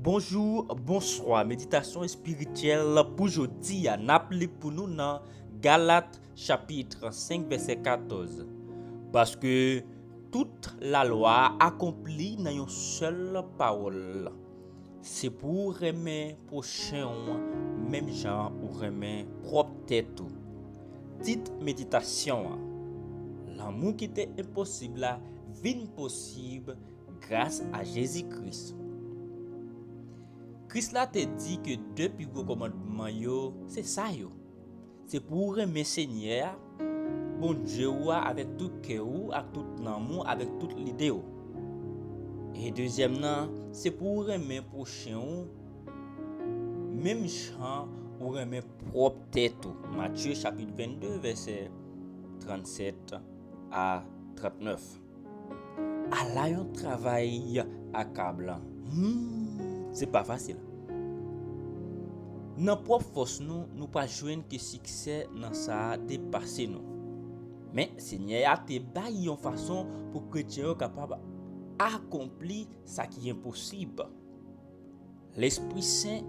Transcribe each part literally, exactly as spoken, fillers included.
Bonjou, bonswa. Meditasyon espirityèl pou jodi a, n ap li pou nou nan Galat chapit senk vèsè katòz. Paske tout lalwa a akonpli nan yon sèl pawòl. Se pou w renmen pwochen w menm jan ou renmen pwòp tèt ou. Tit meditasyon an: Lanmou ki te enposib la vin posib gras a Jezi Kris. Kris la te di ke de pi gwo kòmandman yo se sa yo: se pou w renmen Senyè a, Bondye w a, avèk tout kè w, ak tout nanm ou, avèk tout lide w. E dezyèm nan, se pou w renmen pwochen w menm jan ou renmen pwòp tèt ou. Matye chapit vennde, vèsè trannsèt a trantnèf. Ala yon travay akablan! Hmm, se pa fasil. Nan pwòp fòs nou, nou pa jwenn ke siksè nan sa a depase nou. Men, Senyè a te bay yon fason pou kretyen yo kapab akonpli sa ki enposib. Lespri Sen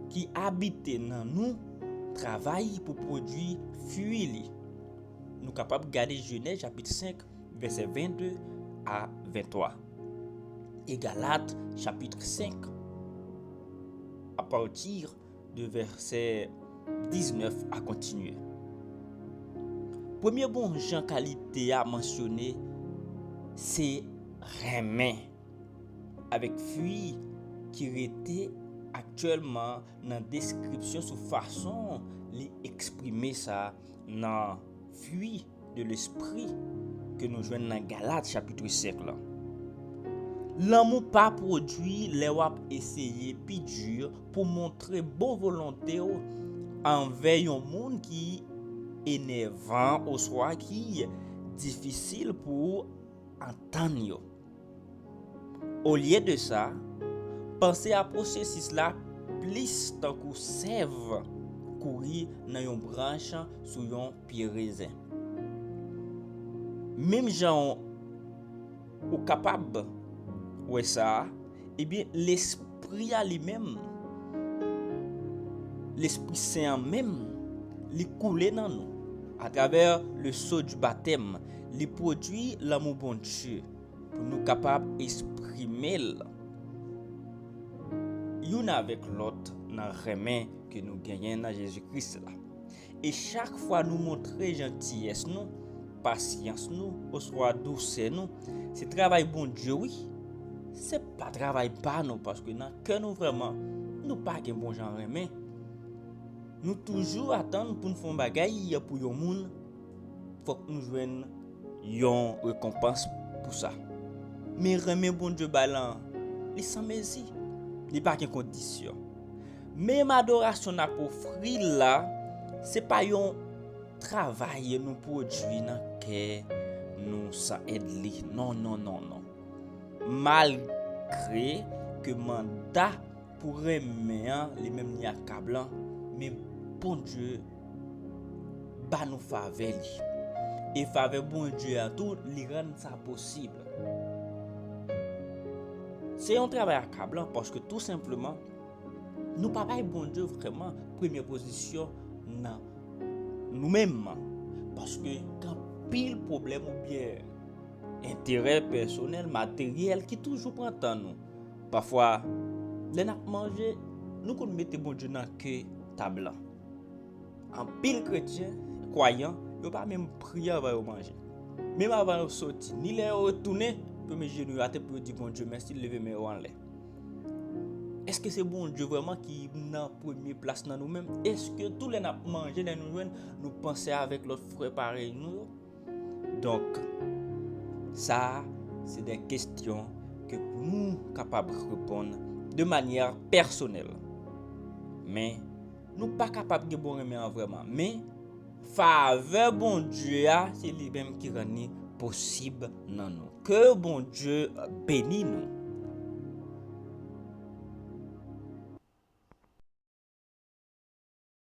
ki abite nan nou travay pou pwodui fwi li. Nou kapab gade Jenèz chapit senk, vèsè vennde a venntwa. E Galat chapit senk, apati de vèsè diznèf a kontinye. Premye bon jan kalite a mansyone se renmen, avèk fwi ki rete aktyèlman nan deskripsyon sou fason li eksprime sa nan fwi de lespri ke nou jwenn nan Galat chapit senk la. Lanmou pa pwodui lè w ap eseye pi di pou montre bon volonte w anvè yon moun ki enèvan oswa ki difisil pou w antann yo. Olye de sa, panse a pwosesis la plis tankou sèv kouri nan yon branch sou yon pye rezen. Menm jan ou kapab wè sa, ebyen, Lespri a li menm, Lespri Sen an menm, li koule nan nou atravè le so di batèm, li pwodui lanmou Bondye pou nou kapab eksprime l youn avèk lòt nan renmen ke nou genyen nan Jezi Kris la. E chak fwa nou montre jantiyès nou, pasyans nou, oswa dousè nou, se travay Bondye wi. Se pa travay pa nou, paske nan kè nou vrèman, nou pa gen bon jan renmen. Nou toujou atann pou n fè yon bagay pou yon moun, fòk nou jwenn yon rekonpans pou sa. Men renmen Bondye bay lan, li san mezi. Li pa gen kondisyon. Menm adorasyon n ap ofri l la, se pa yon travay nou pwodui nan kè nou san èd li. Non, non, non, non. Malgre ke manda pou renmen an, li menm li akablan, men Bondye ba nou favè li. E favè Bondye a tou, li rann sa posib. Se yon travay akablan paske tou senpleman, nou pa bay Bondye vrèman premye pozisyon nan nou menm. Paske gen anpil pwoblèm oubyen enterè pèsonèl, materyèl ki toujou pran tan nou. Pafwa, lè n ap manje, nou konn mete Bondye nan ke tab lan. Anpil kretyen, kwayan, yo pa menm priye anvan yo manje. Menm anvan yo soti, ni lè yo retounen, yo met jenou yo atè pou yo di Bondye mèsi, leve men yo anlè. Èske se Bondye vrèman ki nan premye plas nan nou menm? Èske tou lè n ap manje, lè nou jwenn, nou panse avèk lòt frè parèy nou yo? Donk, sa a, se de kesyon ke pou nou kapab reponn de manyè pèsonèl. Men, nou pa kapab gen bon renmen an vrèman. Men, favè Bondye a, se li menm ki rann li posib nan nou. Ke Bondye beni nou.